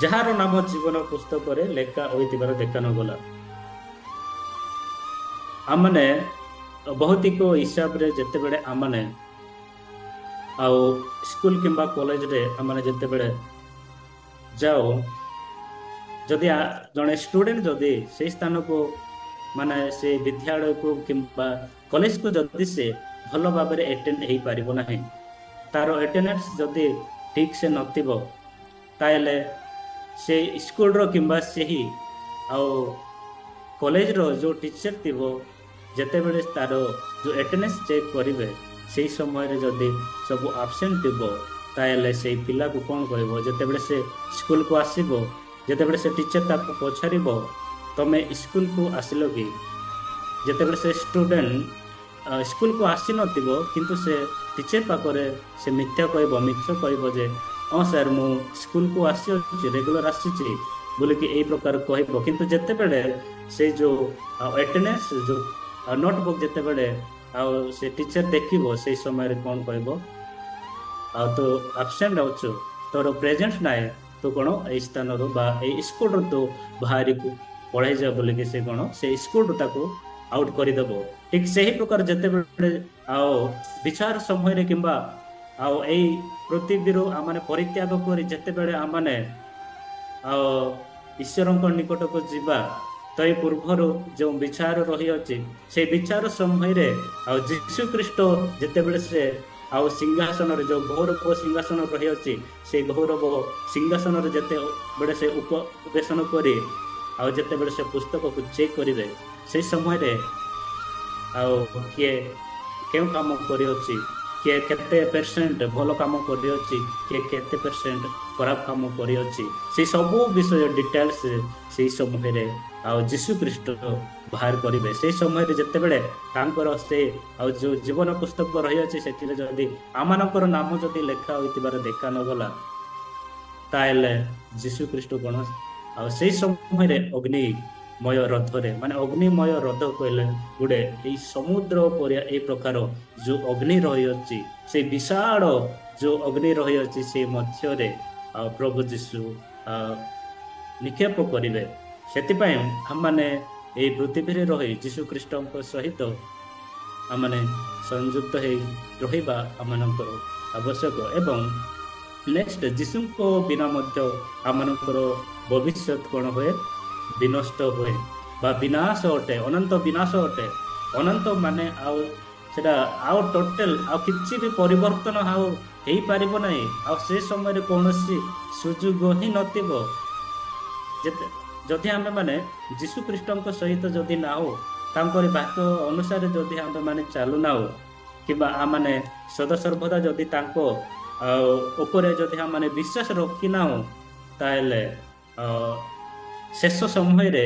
ଯାହାର ନାମ ଜୀବନ ପୁସ୍ତକରେ ଲେଖା ହୋଇଥିବାର ଦେଖା ନ ଗଲା। ଆମମାନେ ଭୌତିକ ହିସାବରେ ଯେତେବେଳେ ଆମମାନେ ଆଉ ସ୍କୁଲ କିମ୍ବା କଲେଜରେ ଆମମାନେ ଯେତେବେଳେ ଯାଉ, ଯଦି ଜଣେ ଷ୍ଟୁଡେଣ୍ଟ ଯଦି ସେଇ ସ୍ଥାନକୁ, ମାନେ ସେ ବିଦ୍ୟାଳୟକୁ କିମ୍ବା କଲେଜକୁ ଯଦି ସେ ଭଲ ଭାବରେ ଆଟେଣ୍ଡ ହେଇପାରିବ ନାହିଁ, ତାର ଆଟେଣ୍ଡାନ୍ସ ଯଦି ଠିକ ସେ ନଥିବ, ତାହେଲେ ସେ ସ୍କୁଲର କିମ୍ବା ସେହି ଆଉ କଲେଜର ଯୋଉ ଟିଚର ଥିବ, ଯେତେବେଳେ ତାର ଯୋଉ ଆଟେଣ୍ଡାନ୍ସ ଚେକ୍ କରିବେ, ସେଇ ସମୟରେ ଯଦି ସବୁ ଆବସେଣ୍ଟ ଥିବ, ତାହେଲେ ସେଇ ପିଲାକୁ କ'ଣ କହିବ? ଯେତେବେଳେ ସେ ସ୍କୁଲକୁ ଆସିବ, ଯେତେବେଳେ ସେ ଟିଚର ତାକୁ ପଚାରିବ, ତମେ ସ୍କୁଲକୁ ଆସିଲ କି? ଯେତେବେଳେ ସେ ଷ୍ଟୁଡେଣ୍ଟ ସ୍କୁଲକୁ ଆସିନଥିବ, କିନ୍ତୁ ସେ ଟିଚର ପାଖରେ ସେ ମିଥ୍ୟା କହିବ, ମିଛ କହିବ ଯେ ହଁ ସାର୍, ମୁଁ ସ୍କୁଲକୁ ଆସିଅଛି, ରେଗୁଲାର ଆସିଛି ବୋଲିକି ଏଇ ପ୍ରକାର କହିବ। କିନ୍ତୁ ଯେତେବେଳେ ସେ ଯୋଉ ଆଟେଣ୍ଡାନ୍ସ ଯୋଉ ନୋଟବୁକ୍ ଯେତେବେଳେ ଆଉ ସେ ଟିଚର ଦେଖିବ, ସେଇ ସମୟରେ କ'ଣ କହିବ? ଆଉ ତୁ ଆବସେଣ୍ଟ ଅଛୁ। ତୋର ପ୍ରେଜେନ୍ସ ନାହିଁ, ତୁ କଣ ଏଇ ସ୍ଥାନରୁ ବା ଏଇ ସ୍କୁଲରୁ ତୁ ବାହାରିକୁ ପଳେଇ ଯା ବୋଲିକି ସେ କଣ ସେ ସ୍କୁଲରୁ ତାକୁ ଆଉଟ କରିଦେବ। ଠିକ ସେହି ପ୍ରକାର ଯେତେବେଳେ ଆଉ ବିଚାର ସମୟରେ କିମ୍ବା ଆଉ ଏଇ ପୃଥିବୀରୁ ଆମମାନେ ପରିତ୍ୟାଗ କରି ଯେତେବେଳେ ଆମମାନେ ଆଉ ଈଶ୍ୱରଙ୍କ ନିକଟକୁ ଯିବା, ତ ଏଇ ପୂର୍ବରୁ ଯେଉଁ ବିଚାର ରହିଅଛି, ସେଇ ବିଚାର ସମୟରେ ଆଉ ଯୀଶୁ ଖ୍ରୀଷ୍ଟ ଯେତେବେଳେ ସେ ଆଉ ସିଂହାସନରେ, ଯୋଉ ଗୌରବ ସିଂହାସନ ରହିଅଛି, ସେଇ ଗୌରବ ସିଂହାସନରେ ଯେତେବେଳେ ସେ ଉପବେଶନ କରି ଆଉ ଯେତେବେଳେ ସେ ପୁସ୍ତକକୁ ଚେକ୍ କରିବେ, ସେଇ ସମୟରେ ଆଉ କିଏ କେଉଁ କାମ କରିଅଛି, କିଏ କେତେ ପରସେଣ୍ଟ ଭଲ କାମ କରିଅଛି, କିଏ କେତେ ପରସେଣ୍ଟ ଖରାପ କାମ କରିଅଛି, ସେଇ ସବୁ ବିଷୟ ଡିଟେଲ୍ସ ସେଇ ସମୟରେ ଆଉ ଯୀଶୁ ଖ୍ରୀଷ୍ଟ ବାହାର କରିବେ। ସେଇ ସମୟରେ ଯେତେବେଳେ ତାଙ୍କର ସେ ଆଉ ଯୋଉ ଜୀବନ ପୁସ୍ତକ ରହିଅଛି, ସେଥିରେ ଯଦି ଆମମାନଙ୍କର ନାମ ଯଦି ଲେଖା ହୋଇଥିବାର ଦେଖା ନଗଲା, ତାହେଲେ ଯୀଶୁ ଖ୍ରୀଷ୍ଟ କଣ ଆଉ ସେଇ ସମୟରେ ଅଗ୍ନିମୟ ରଥରେ, ମାନେ ଅଗ୍ନିମୟ ରଥ କହିଲେ ଗୋଟେ ଏଇ ସମୁଦ୍ର ପରି ଏଇ ପ୍ରକାର ଯୋଉ ଅଗ୍ନି ରହିଅଛି, ସେଇ ବିଶାଳ ଯୋଉ ଅଗ୍ନି ରହିଅଛି, ସେଇ ମଧ୍ୟରେ ଆଉ ପ୍ରଭୁ ଯୀଶୁ ନିକ୍ଷେପ କରିବେ। ସେଥିପାଇଁ ଆମମାନେ ଏଇ ପୃଥିବୀରେ ରହି ଯୀଶୁ ଖ୍ରୀଷ୍ଟଙ୍କ ସହିତ ଆମମାନେ ସଂଯୁକ୍ତ ହେଇ ରହିବା ଆମମାନଙ୍କର ଆବଶ୍ୟକ। ଏବଂ ନେକ୍ସଟ, ଯୀଶୁଙ୍କ ବିନା ମଧ୍ୟ ଆମମାନଙ୍କର ଭବିଷ୍ୟତ କଣ ହୁଏ? ବିନଷ୍ଟ ହୁଏ ବା ବିନାଶ ଅଟେ, ଅନନ୍ତ ବିନାଶ ଅଟେ। ଅନନ୍ତ ମାନେ ଆଉ ସେଟା ଆଉ ଟୋଟାଲ ଆଉ କିଛି ବି ପରିବର୍ତ୍ତନ ଆଉ ହେଇପାରିବ ନାହିଁ, ଆଉ ସେ ସମୟରେ କୌଣସି ସୁଯୋଗ ହିଁ ନଥିବ। ଯେତେ ଯଦି ଆମେ ମାନେ ଯୀଶୁ ଖ୍ରୀଷ୍ଟଙ୍କ ସହିତ ଯଦି ନାହୁ, ତାଙ୍କରି ବାକ୍ୟ ଅନୁସାରେ ଯଦି ଆମେ ମାନେ ଚାଲୁନାହୁ, କିମ୍ବା ଆମମାନେ ସଦାସର୍ବଦା ଯଦି ତାଙ୍କ ଉପରେ ଯଦି ଆମମାନେ ବିଶ୍ୱାସ ରଖିନାହୁଁ, ତାହେଲେ ଶେଷ ସମୟରେ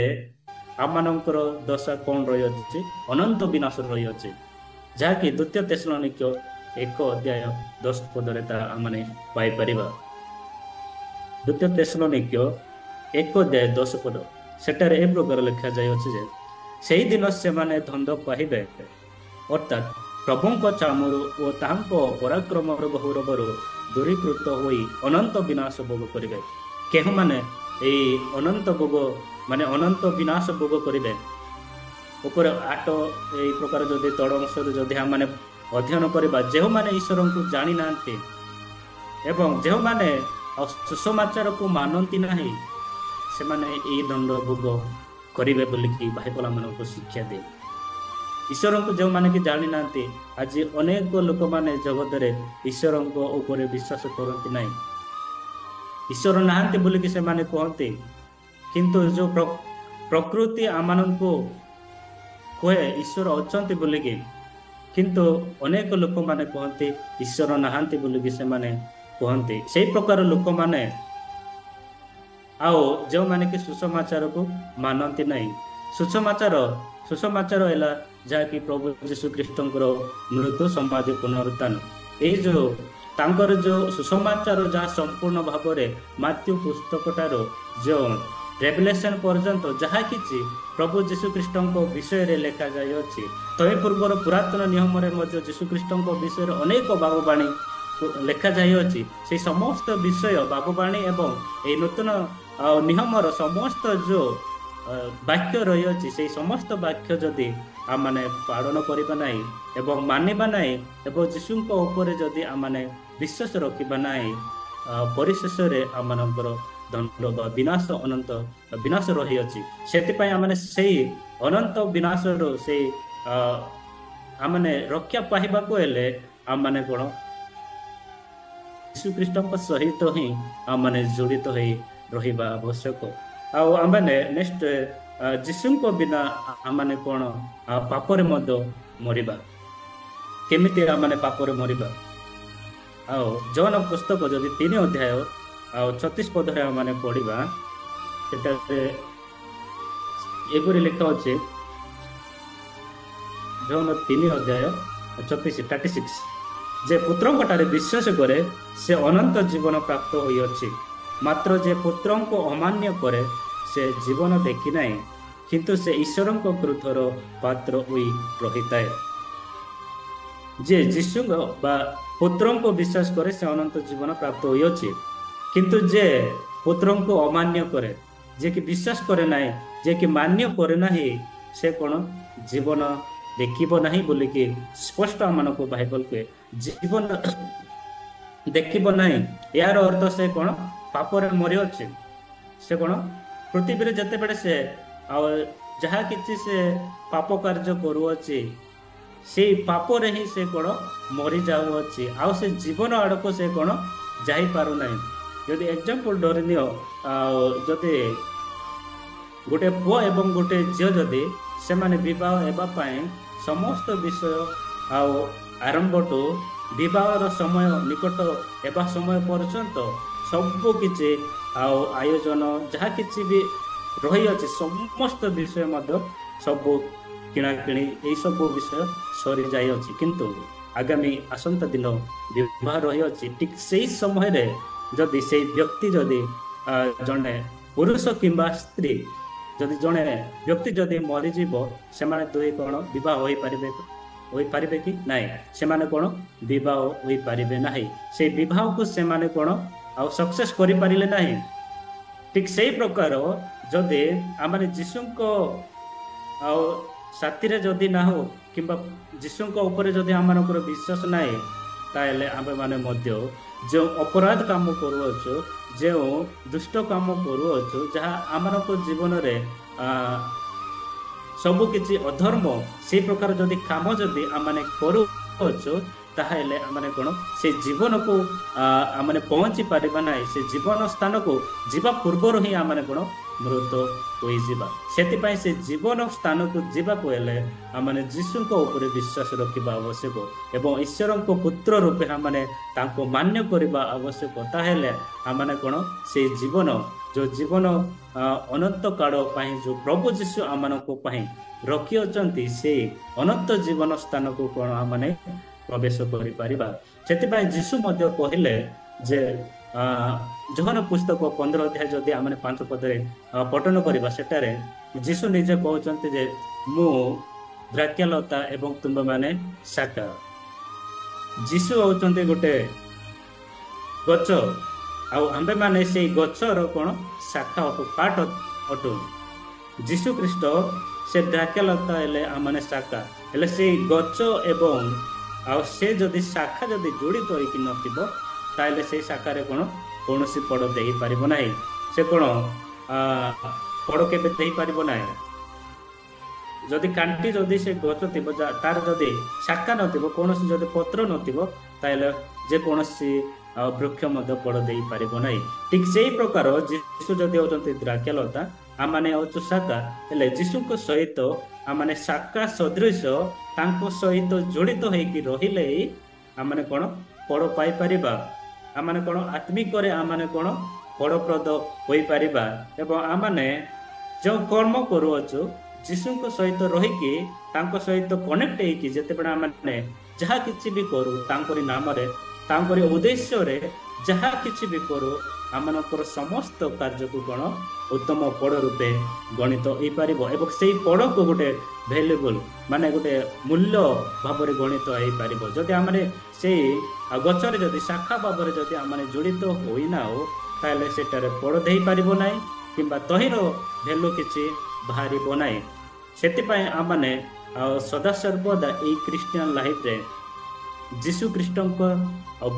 ଆମମାନଙ୍କର ଦଶା କଣ ରହିଅଛି? ଅନନ୍ତ ବିନାଶ ରହିଅଛି, ଯାହାକି ଦ୍ୱିତୀୟ ତେସଲନିକୀୟ 1 ଅଧ୍ୟାୟ 10 ପଦରେ ତାହା ଆମମାନେ ପାଇପାରିବା। ଦ୍ୱିତୀୟ ତେସଲନିକୀୟ 1 ଅଧ୍ୟାୟ 10 ପଦ, ସେଠାରେ ଏ ପ୍ରକାର ଲେଖାଯାଇଅଛି ଯେ ସେଇଦିନ ସେମାନେ ଧନ୍ଦ ପାଇବେ, ଅର୍ଥାତ୍ ପ୍ରଭୁଙ୍କ ଚାମରୁ ଓ ତାହାଙ୍କ ପରାକ୍ରମର ଗୌରବରୁ ଦୂରୀକୃତ ହୋଇ ଅନନ୍ତ ବିନାଶ ଭୋଗ କରିବେ। କେଉଁମାନେ ଏଇ ଅନନ୍ତ ଭୋଗ, ମାନେ ଅନନ୍ତ ବିନାଶ ଭୋଗ କରିବେ? ଉପରେ 8 ଏଇ ପ୍ରକାର ଯଦି ତଳ ଅଂଶରୁ ଯଦି ଆମମାନେ ଅଧ୍ୟୟନ କରିବା, ଯେଉଁମାନେ ଈଶ୍ୱରଙ୍କୁ ଜାଣିନାହାନ୍ତି ଏବଂ ଯେଉଁମାନେ ସୁସମାଚାରକୁ ମାନନ୍ତି ନାହିଁ, ସେମାନେ ଏଇ ଦଣ୍ଡ ଭୋଗ କରିବେ ବୋଲିକି ବାଇବଲ ଆମମାନଙ୍କୁ ଶିକ୍ଷା ଦିଏ। ଈଶ୍ୱରଙ୍କୁ ଯେଉଁମାନେ କି ଜାଣିନାହାନ୍ତି, ଆଜି ଅନେକ ଲୋକମାନେ ଜଗତରେ ଈଶ୍ୱରଙ୍କ ଉପରେ ବିଶ୍ୱାସ କରନ୍ତି ନାହିଁ, ଈଶ୍ୱର ନାହାନ୍ତି ବୋଲିକି ସେମାନେ କୁହନ୍ତି। କିନ୍ତୁ ଯୋଉ ପ୍ରକୃତି ଆମମାନଙ୍କୁ କୁହେ ଈଶ୍ୱର ଅଛନ୍ତି ବୋଲିକି, କିନ୍ତୁ ଅନେକ ଲୋକମାନେ କୁହନ୍ତି ଈଶ୍ୱର ନାହାନ୍ତି ବୋଲିକି ସେମାନେ କୁହନ୍ତି। ସେଇ ପ୍ରକାର ଲୋକମାନେ ଆଉ ଯେଉଁମାନେ କି ସୁସମାଚାରକୁ ମାନନ୍ତି ନାହିଁ। ସୁସମାଚାର ହେଲା ଯାହାକି ପ୍ରଭୁ ଯୀଶୁ ଖ୍ରୀଷ୍ଟଙ୍କର ମୃତ୍ୟୁ, ସମାଧି, ପୁନରୁତ୍ଥାନ। ଏଇ ଯୋଉ ତାଙ୍କର ଯୋଉ ସୁସମାଚାର, ଯାହା ସମ୍ପୂର୍ଣ୍ଣ ଭାବରେ ମାଥ୍ୟୁ ପୁସ୍ତକ ଠାରୁ ଯୋଉ ରେଭେଲେସନ ପର୍ଯ୍ୟନ୍ତ ଯାହା କିଛି ପ୍ରଭୁ ଯୀଶୁ ଖ୍ରୀଷ୍ଟଙ୍କ ବିଷୟରେ ଲେଖାଯାଇଅଛି, ତହିଁ ପୂର୍ବର ପୁରାତନ ନିୟମରେ ମଧ୍ୟ ଯୀଶୁ ଖ୍ରୀଷ୍ଟଙ୍କ ବିଷୟରେ ଅନେକ ଭାବବାଣୀ ଲେଖାଯାଇଅଛି। ସେଇ ସମସ୍ତ ବିଷୟ ଭାବବାଣୀ ଏବଂ ଏଇ ନୂତନ ନିୟମର ସମସ୍ତ ଯୋଉ ବାକ୍ୟ ରହିଅଛି, ସେଇ ସମସ୍ତ ବାକ୍ୟ ଯଦି ଆମମାନେ ପାଳନ କରିବା ନାହିଁ ଏବଂ ମାନିବା ନାହିଁ ଏବଂ ଯୀଶୁଙ୍କ ଉପରେ ଯଦି ଆମମାନେ ବିଶ୍ୱାସ ରଖିବା ନାହିଁ, ପରିଶେଷରେ ଆମମାନଙ୍କର ଦଣ୍ଡ ବା ବିନାଶ, ଅନନ୍ତ ବିନାଶ ରହିଅଛି। ସେଥିପାଇଁ ଆମମାନେ ସେଇ ଅନନ୍ତ ବିନାଶରୁ ସେଇ ଆମମାନେ ରକ୍ଷା ପାଇବାକୁ ହେଲେ ଆମମାନେ କଣ ଯୀଶୁ ଖ୍ରୀଷ୍ଟଙ୍କ ସହିତ ହିଁ ଆମମାନେ ଜଡ଼ିତ ହେଇ ରହିବା ଆବଶ୍ୟକ। ଆଉ ଆମମାନେ ନେକ୍ସଟ, ଯୀଶୁଙ୍କ ବିନା ଆମମାନେ କଣ ପାପରେ ମଧ୍ୟ ମରିବା। କେମିତି ଆମମାନେ ପାପରେ ମରିବା? ଆଉ ଯୋହନ ପୁସ୍ତକ ଯଦି 3 ଅଧ୍ୟାୟ ଆଉ 36 ପଦରେ ଆମମାନେ ପଢିବା, ସେଠାରେ ଏପରି ଲେଖା ଅଛି, ଯୋହନ 3 ଅଧ୍ୟାୟ 36, 36, ଯେ ପୁତ୍ରଙ୍କ ଠାରେ ବିଶ୍ୱାସ କରେ ସେ ଅନନ୍ତ ଜୀବନ ପ୍ରାପ୍ତ ହୋଇଅଛି, ମାତ୍ର ଯେ ପୁତ୍ରଙ୍କୁ ଅମାନ୍ୟ କରେ ସେ ଜୀବନ ଦେଖି ନାହିଁ, କିନ୍ତୁ ସେ ଈଶ୍ୱରଙ୍କ କ୍ରୋଧର ପାତ୍ର ହୋଇ ରହିଥାଏ। ଯେ ଯୀଶୁଙ୍କ ବା ପୁତ୍ରଙ୍କୁ ବିଶ୍ୱାସ କରେ ସେ ଅନନ୍ତ ଜୀବନ ପ୍ରାପ୍ତ ହୋଇଅଛି। କିନ୍ତୁ ଯେ ପୁତ୍ରଙ୍କୁ ଅମାନ୍ୟ କରେ, ଯିଏକି ବିଶ୍ୱାସ କରେ ନାହିଁ, ଯିଏକି ମାନ୍ୟ କରେ ନାହିଁ, ସେ କଣ ଜୀବନ ଦେଖିବ ନାହିଁ ବୋଲିକି ସ୍ପଷ୍ଟ ଆମମାନଙ୍କୁ ବାଇବଲ କୁହେ। ଜୀବନ ଦେଖିବ ନାହିଁ, ଏହାର ଅର୍ଥ ସେ କଣ ପାପରେ ମରିଅଛି। ସେ କଣ ପୃଥିବୀରେ ଯେତେବେଳେ ସେ ଆଉ ଯାହା କିଛି ସେ ପାପ କାର୍ଯ୍ୟ କରୁଅଛି, ସେଇ ପାପରେ ହିଁ ସେ କଣ ମରିଯାଉଅଛି, ଆଉ ସେ ଜୀବନ ଆଡକୁ ସେ କଣ ଯାଇପାରୁନାହିଁ। ଯଦି ଏକ୍ଜାମ୍ପଲ ଧରିନିଅ, ଆଉ ଯଦି ଗୋଟେ ପୁଅ ଏବଂ ଗୋଟେ ଝିଅ ଯଦି ସେମାନେ ବିବାହ ହେବା ପାଇଁ ସମସ୍ତ ବିଷୟ ଆଉ ଆରମ୍ଭଠୁ ବିବାହର ସମୟ ନିକଟ ହେବା ସମୟ ପର୍ଯ୍ୟନ୍ତ ସବୁ କିଛି ଆଉ ଆୟୋଜନ ଯାହା କିଛି ବି ରହିଅଛି, ସମସ୍ତ ବିଷୟ ମଧ୍ୟ ସବୁ କିଣାକିଣି ଏଇ ସବୁ ବିଷୟ ସରିଯାଇଅଛି, କିନ୍ତୁ ଆଗାମୀ ଆସନ୍ତା ଦିନ ବିବାହ ରହିଅଛି। ଠିକ ସେଇ ସମୟରେ ଯଦି ସେଇ ବ୍ୟକ୍ତି ଯଦି ଜଣେ ପୁରୁଷ କିମ୍ବା ସ୍ତ୍ରୀ ଯଦି ଜଣେ ବ୍ୟକ୍ତି ଯଦି ମରିଯିବ, ସେମାନେ ଦୁହେଁ କଣ ବିବାହ ହୋଇପାରିବେ କି ନାଇଁ? ସେମାନେ କଣ ବିବାହ ହୋଇପାରିବେ ନାହିଁ। ସେଇ ବିବାହକୁ ସେମାନେ କଣ ଆଉ ସକ୍ସେସ କରିପାରିଲେ ନାହିଁ। ଠିକ ସେଇ ପ୍ରକାର ଯଦି ଆମେ ଯୀଶୁଙ୍କ ଆଉ ସାଥିରେ ଯଦି ନାହୁଁ କିମ୍ବା ଯୀଶୁଙ୍କ ଉପରେ ଯଦି ଆମମାନଙ୍କର ବିଶ୍ୱାସ ନାହିଁ, ତାହେଲେ ଆମେମାନେ ମଧ୍ୟ ଯେଉଁ ଅପରାଧ କାମ କରୁଅଛୁ, ଯେଉଁ ଦୁଷ୍ଟ କାମ କରୁଅଛୁ, ଯାହା ଆମମାନଙ୍କ ଜୀବନରେ ସବୁ କିଛି ଅଧର୍ମ, ସେଇ ପ୍ରକାର ଯଦି କାମ ଯଦି ଆମମାନେ କରୁଅଛୁ, ତାହେଲେ ଆମମାନେ କଣ ସେ ଜୀବନକୁ ଆମମାନେ ପହଞ୍ଚି ପାରିବା ନାହିଁ। ସେ ଜୀବନ ସ୍ଥାନକୁ ଯିବା ପୂର୍ବରୁ ହିଁ ଆମମାନେ କଣ ମୃତ ହୋଇଯିବା। ସେଥିପାଇଁ ସେ ଜୀବନ ସ୍ଥାନକୁ ଯିବାକୁ ହେଲେ ଆମମାନେ ଯୀଶୁଙ୍କ ଉପରେ ବିଶ୍ୱାସ ରଖିବା ଆବଶ୍ୟକ ଏବଂ ଈଶ୍ୱରଙ୍କ ପୁତ୍ର ରୂପେ ଆମମାନେ ତାଙ୍କୁ ମାନ୍ୟ କରିବା ଆବଶ୍ୟକ। ତାହେଲେ ଆମମାନେ କଣ ସେଇ ଜୀବନ, ଯୋଉ ଜୀବନ ଅନନ୍ତ କାଳ ପାଇଁ ଯୋଉ ପ୍ରଭୁ ଯୀଶୁ ଆମମାନଙ୍କ ପାଇଁ ରଖିଅଛନ୍ତି, ସେଇ ଅନନ୍ତ ଜୀବନ ସ୍ଥାନକୁ କଣ ଆମମାନେ ପ୍ରବେଶ କରିପାରିବା। ସେଥିପାଇଁ ଯୀଶୁ ମଧ୍ୟ କହିଲେ ଯେ ଯୋହନ ପୁସ୍ତକ 15 ଅଧ୍ୟାୟ ଯଦି ଆମେ 5 ପଦରେ ପଠନ କରିବା, ସେଠାରେ ଯୀଶୁ ନିଜେ କହୁଛନ୍ତି ଯେ ମୁଁ ଦ୍ରାକ୍ଷାଲତା ଏବଂ ତୁମ୍ଭେମାନେ ଶାଖା। ଯୀଶୁ ହଉଛନ୍ତି ଗୋଟେ ଗଛ, ଆଉ ଆମ୍ଭେମାନେ ସେଇ ଗଛର କଣ ଶାଖା ଅଟୁ, ପାଟ ଅଟୁ। ଯୀଶୁ ଖ୍ରୀଷ୍ଟ ସେ ଦ୍ରାକ୍ଷାଲତା ହେଲେ ଆମମାନେ ଶାଖା। ହେଲେ ସେଇ ଗଛ ଏବଂ ଆଉ ସେ ଯଦି ଶାଖା ଯଦି ଜଡ଼ିତ ହେଇକି ନଥିବ, ତାହେଲେ ସେଇ ଶାଖାରେ କଣ କୌଣସି ଫଳ ଦେଇପାରିବ ନାହିଁ। ସେ କଣ ଫଳ କେବେ ଦେଇପାରିବ ନାହିଁ। ଯଦି କାଣ୍ଟି ଯଦି ସେ ଗଛ ଥିବ, ତାର ଯଦି ଶାଖା ନଥିବ, କୌଣସି ଯଦି ପତ୍ର ନଥିବ, ତାହେଲେ ଯେକୌଣସି ବୃକ୍ଷ ମଧ୍ୟ ଫଳ ଦେଇପାରିବ ନାହିଁ। ଠିକ ସେଇ ପ୍ରକାର ଯୀଶୁ ଯଦି ହଉଛନ୍ତି ଦ୍ରାକ୍ଷାଲତା, ଆମମାନେ ହଉଛୁ ଶାଖା। ହେଲେ ଯୀଶୁଙ୍କ ସହିତ ଆମମାନେ ଶାଖା ସଦୃଶ ତାଙ୍କ ସହିତ ଜଡ଼ିତ ହେଇକି ରହିଲେ ଆମମାନେ କଣ ଫଳ ପାଇପାରିବା। ଆମମାନେ କଣ ଆତ୍ମିକରେ ଆମମାନେ କଣ ଫଳପ୍ରଦ ହୋଇପାରିବା। ଏବଂ ଆମମାନେ ଯେଉଁ କର୍ମ କରୁଅଛୁ, ଯୀଶୁଙ୍କ ସହିତ ରହିକି ତାଙ୍କ ସହିତ କନେକ୍ଟ ହେଇକି ଯେତେବେଳେ ଆମମାନେ ଯାହା କିଛି ବି କରୁ, ତାଙ୍କରି ନାମରେ ତାଙ୍କରି ଉଦ୍ଦେଶ୍ୟରେ ଯାହା କିଛି ବି କରୁ, ଆମମାନଙ୍କର ସମସ୍ତ କାର୍ଯ୍ୟକୁ କଣ ଉତ୍ତମ ଫଳ ରୂପେ ଗଣିତ ହେଇପାରିବ ଏବଂ ସେଇ ଫଳକୁ ଗୋଟେ ଭ୍ୟାଲୁଏବଲ ମାନେ ଗୋଟେ ମୂଲ୍ୟ ଭାବରେ ଗଣିତ ହେଇପାରିବ। ଯଦି ଆମେ ସେଇ ଗଛରେ ଯଦି ଶାଖା ଭାବରେ ଯଦି ଆମେ ଜଡ଼ିତ ହୋଇନାହୁଁ, ତାହେଲେ ସେଠାରେ ଫଳ ଦେଇପାରିବ ନାହିଁ କିମ୍ବା ତହିଁର ଭ୍ୟାଲୁ କିଛି ବାହାରିବ ନାହିଁ। ସେଥିପାଇଁ ଆମମାନେ ଆଉ ସଦାସର୍ବଦା ଏଇ ଖ୍ରୀଷ୍ଟିଆନ ଲାଇଫରେ ଯୀଶୁ ଖ୍ରୀଷ୍ଟଙ୍କ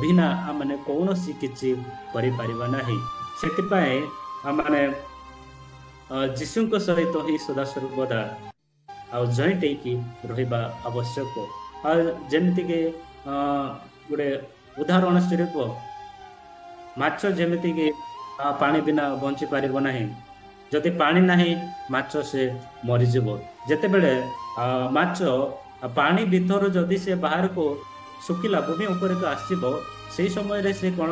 ବିନା ଆମମାନେ କୌଣସି କିଛି କରିପାରିବା ନାହିଁ। ସେଥିପାଇଁ ଆମମାନେ ଯୀଶୁଙ୍କ ସହିତ ହିଁ ସଦାସର୍ବଦା ଆଉ ଜଏଣ୍ଟ ହେଇକି ରହିବା ଆବଶ୍ୟକ। ଆଉ ଯେମିତିକି ଗୋଟେ ଉଦାହରଣ ସ୍ୱରୂପ, ମାଛ ଯେମିତିକି ପାଣି ବିନା ବଞ୍ଚି ପାରିବ ନାହିଁ। ଯଦି ପାଣି ନାହିଁ, ମାଛ ସେ ମରିଯିବ। ଯେତେବେଳେ ମାଛ ପାଣି ଭିତରୁ ଯଦି ସେ ବାହାରକୁ ଶୁଖିଲା ଭୂମି ଉପରକୁ ଆସିବ, ସେଇ ସମୟରେ ସେ କଣ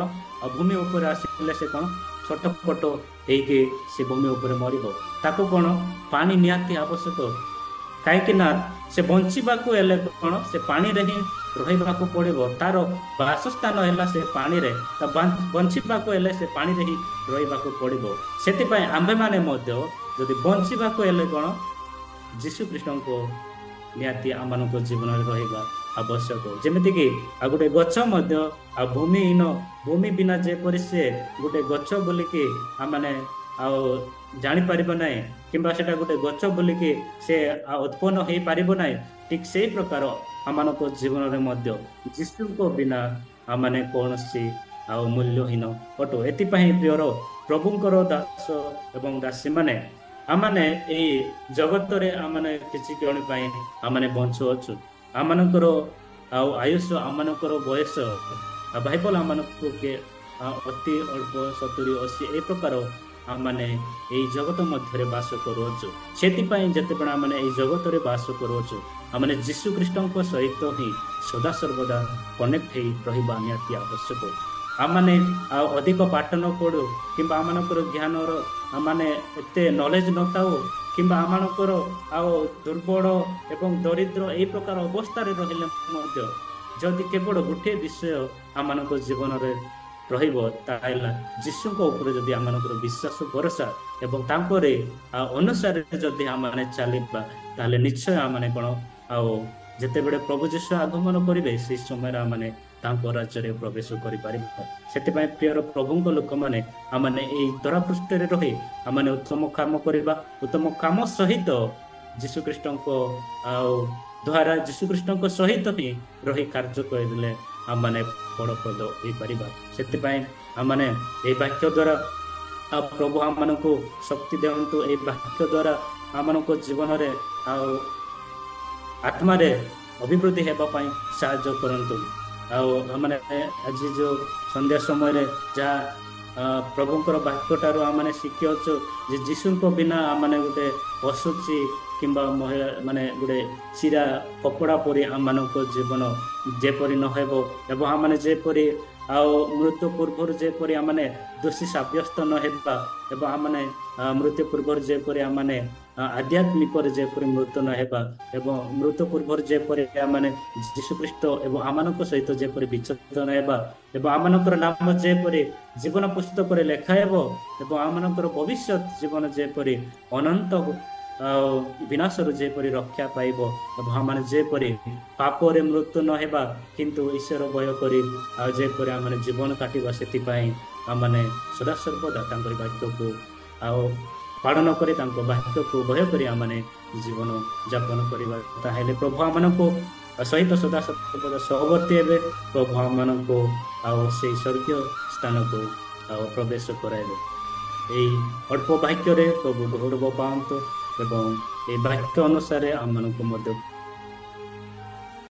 ଭୂମି ଉପରେ ଆସିଲେ ସେ କଣ ଛଟପଟ ହେଇକି ସେ ଭୂମି ଉପରେ ମରିବ। ତାକୁ କଣ ପାଣି ନିହାତି ଆବଶ୍ୟକ, କାହିଁକି ନା ସେ ବଞ୍ଚିବାକୁ ହେଲେ କଣ ସେ ପାଣିରେ ହିଁ ରହିବାକୁ ପଡିବ। ତାର ବାସସ୍ଥାନ ହେଲା ସେ ପାଣିରେ, ତା ବଞ୍ଚିବାକୁ ହେଲେ ସେ ପାଣିରେ ହିଁ ରହିବାକୁ ପଡିବ। ସେଥିପାଇଁ ଆମ୍ଭେମାନେ ମଧ୍ୟ ଯଦି ବଞ୍ଚିବାକୁ ହେଲେ କଣ ଯୀଶୁ ଖ୍ରୀଷ୍ଟଙ୍କୁ ନିହାତି ଆମମାନଙ୍କ ଜୀବନରେ ରହିବା ଆବଶ୍ୟକ। ଯେମିତିକି ଆଉ ଗୋଟେ ଗଛ ମଧ୍ୟ ଆଉ ଭୂମିହୀନ, ଭୂମି ବିନା ଯେପରି ସେ ଗୋଟେ ଗଛ ବୋଲିକି ଆମମାନେ ଆଉ ଜାଣିପାରିବ ନାହିଁ, କିମ୍ବା ସେଟା ଗୋଟେ ଗଛ ବୋଲିକି ସେ ଉତ୍ପନ୍ନ ହେଇପାରିବ ନାହିଁ, ଠିକ ସେଇ ପ୍ରକାର ଆମମାନଙ୍କ ଜୀବନରେ ମଧ୍ୟ ଯୀଶୁଙ୍କ ବିନା ଆମମାନେ କୌଣସି ଆଉ ମୂଲ୍ୟହୀନ ଅଟୁ। ଏଥିପାଇଁ ପ୍ରିୟର ପ୍ରଭୁଙ୍କର ଦାସ ଏବଂ ଦାସୀମାନେ, ଆମମାନେ ଏଇ ଜଗତରେ ଆମମାନେ କିଛି କ୍ଷଣ ପାଇଁ ଆମମାନେ ବଞ୍ଚୁଅଛୁ। ଆମମାନଙ୍କର ଆଉ ଆୟୁଷ, ଆମମାନଙ୍କର ବୟସ ବାଇବଲ ଆମମାନଙ୍କୁ ଅତି ଅଳ୍ପ 70 80 ଏଇ ପ୍ରକାର ଆମମାନେ ଏଇ ଜଗତ ମଧ୍ୟରେ ବାସ କରୁଅଛୁ। ସେଥିପାଇଁ ଯେତେବେଳେ ଆମମାନେ ଏଇ ଜଗତରେ ବାସ କରୁଅଛୁ, ଆମମାନେ ଯୀଶୁ ଖ୍ରୀଷ୍ଟଙ୍କ ସହିତ ହିଁ ସଦାସର୍ବଦା କନେକ୍ଟ ହେଇ ରହିବା ନିହାତି ଆବଶ୍ୟକ। ଆମମାନେ ଆଉ ଅଧିକ ପାଠ ନ ପଢୁ, କିମ୍ବା ଆମମାନଙ୍କର ଜ୍ଞାନର ଆମମାନେ ଏତେ ନଲେଜ ନଥାଉ, କିମ୍ବା ଆମମାନଙ୍କର ଆଉ ଦୁର୍ବଳ ଏବଂ ଦରିଦ୍ର ଏଇ ପ୍ରକାର ଅବସ୍ଥାରେ ରହିଲେ ମଧ୍ୟ, ଯଦି କେବଳ ଗୋଟିଏ ବିଷୟ ଆମମାନଙ୍କ ଜୀବନରେ ରହିବ, ତାହା ହେଲା ଯୀଶୁଙ୍କ ଉପରେ ଯଦି ଆମମାନଙ୍କର ବିଶ୍ୱାସ ଭରସା ଏବଂ ତାଙ୍କରେ ଅନୁସାରେ ଯଦି ଆମମାନେ ଚାଲିବା, ତାହେଲେ ନିଶ୍ଚୟ ଆମମାନେ କଣ ଆଉ ଯେତେବେଳେ ପ୍ରଭୁ ଯୀଶୁ ଆଗମନ କରିବେ, ସେଇ ସମୟରେ ଆମମାନେ ତାଙ୍କ ରାଜ୍ୟରେ ପ୍ରବେଶ କରିପାରିବା। ସେଥିପାଇଁ ପ୍ରିୟର ପ୍ରଭୁଙ୍କ ଲୋକମାନେ, ଆମମାନେ ଏଇ ଧରାପୃଷ୍ଠରେ ରହି ଆମମାନେ ଉତ୍ତମ କାମ କରିବା। ଉତ୍ତମ କାମ ସହିତ ଯୀଶୁଖ୍ରୀଷ୍ଟଙ୍କ ଆଉ ଦ୍ୱାରା ଯୀଶୁଖ୍ରୀଷ୍ଟଙ୍କ ସହିତ ହିଁ ରହି କାର୍ଯ୍ୟ କରିଦେଲେ ଆମମାନେ ଫଳପ୍ରଦ ହୋଇପାରିବା। ସେଥିପାଇଁ ଆମମାନେ ଏଇ ବାକ୍ୟ ଦ୍ୱାରା ଆଉ ପ୍ରଭୁ ଆମମାନଙ୍କୁ ଶକ୍ତି ଦିଅନ୍ତୁ। ଏଇ ବାକ୍ୟ ଦ୍ୱାରା ଆମମାନଙ୍କ ଜୀବନରେ ଆଉ ଆତ୍ମାରେ ଅଭିବୃଦ୍ଧି ହେବା ପାଇଁ ସାହାଯ୍ୟ କରନ୍ତୁ। ଆଉ ଆମମାନେ ଆଜି ଯୋଉ ସନ୍ଧ୍ୟା ସମୟରେ ଯାହା ପ୍ରଭୁଙ୍କର ବାକ୍ୟ ଠାରୁ ଆମମାନେ ଶିଖିଅଛୁ ଯେ ଯୀଶୁଙ୍କ ବିନା ଆମମାନେ ଗୋଟେ ଅଶୁଚି କିମ୍ବା ମହିଳା ମାନେ ଗୋଟେ ଚିରା କପଡ଼ା ପରି ଆମମାନଙ୍କ ଜୀବନ ଯେପରି ନ ହେବ, ଏବଂ ଆମମାନେ ଯେପରି ଆଉ ମୃତ୍ୟୁ ପୂର୍ବରୁ ଯେପରି ଆମମାନେ ଦୋଷୀ ସାବ୍ୟସ୍ତ ନ ହେବା, ଏବଂ ଆମମାନେ ମୃତ୍ୟୁ ପୂର୍ବରୁ ଯେପରି ଆମମାନେ ଆଧ୍ୟାତ୍ମିକରେ ଯେପରି ମୃତ୍ୟୁ ନ ହେବା, ଏବଂ ମୃତ୍ୟୁ ପୂର୍ବରୁ ଯେପରି ଆମମାନେ ଯୀଶୁଖ୍ରୀଷ୍ଟ ଏବଂ ଆମମାନଙ୍କ ସହିତ ଯେପରି ବିଚ୍ଛେଦ ନ ହେବା, ଏବଂ ଆମମାନଙ୍କର ନାମ ଯେପରି ଜୀବନ ପୁସ୍ତକରେ ଲେଖା ହେବ, ଏବଂ ଆମମାନଙ୍କର ଭବିଷ୍ୟତ ଜୀବନ ଯେପରି ଅନନ୍ତ ଆଉ ବିନାଶରୁ ଯେପରି ରକ୍ଷା ପାଇବ, ଏବଂ ଆମମାନେ ଯେପରି ପାପରେ ମୃତ୍ୟୁ ନ ହେବା, କିନ୍ତୁ ଈଶ୍ୱର ଭୟ କରି ଆଉ ଯେପରି ଆମମାନେ ଜୀବନ କାଟିବା, ସେଥିପାଇଁ ଆମମାନେ ସଦାସର୍ବଦା ତାଙ୍କର ବାକ୍ୟକୁ ଆଉ ପାଳନ କରି, ତାଙ୍କ ବାକ୍ୟକୁ ଭୟ କରି ଆମମାନେ ଜୀବନ ଯାପନ କରିବା। ତାହେଲେ ପ୍ରଭୁ ଆମମାନଙ୍କୁ ସହିତ ସଦାସର୍ବଦା ସହବର୍ତ୍ତୀ ହେବେ। ପ୍ରଭୁ ଆମମାନଙ୍କୁ ଆଉ ସେଇ ସ୍ୱର୍ଗୀୟ ସ୍ଥାନକୁ ଆଉ ପ୍ରବେଶ କରାଇବେ। ଏଇ ଅଳ୍ପ ବାକ୍ୟରେ ପ୍ରଭୁ ଗୌରବ ପାଆନ୍ତୁ ଏବଂ ଏଇ ବାକ୍ୟ ଅନୁସାରେ ଆମମାନଙ୍କୁ ମଧ୍ୟ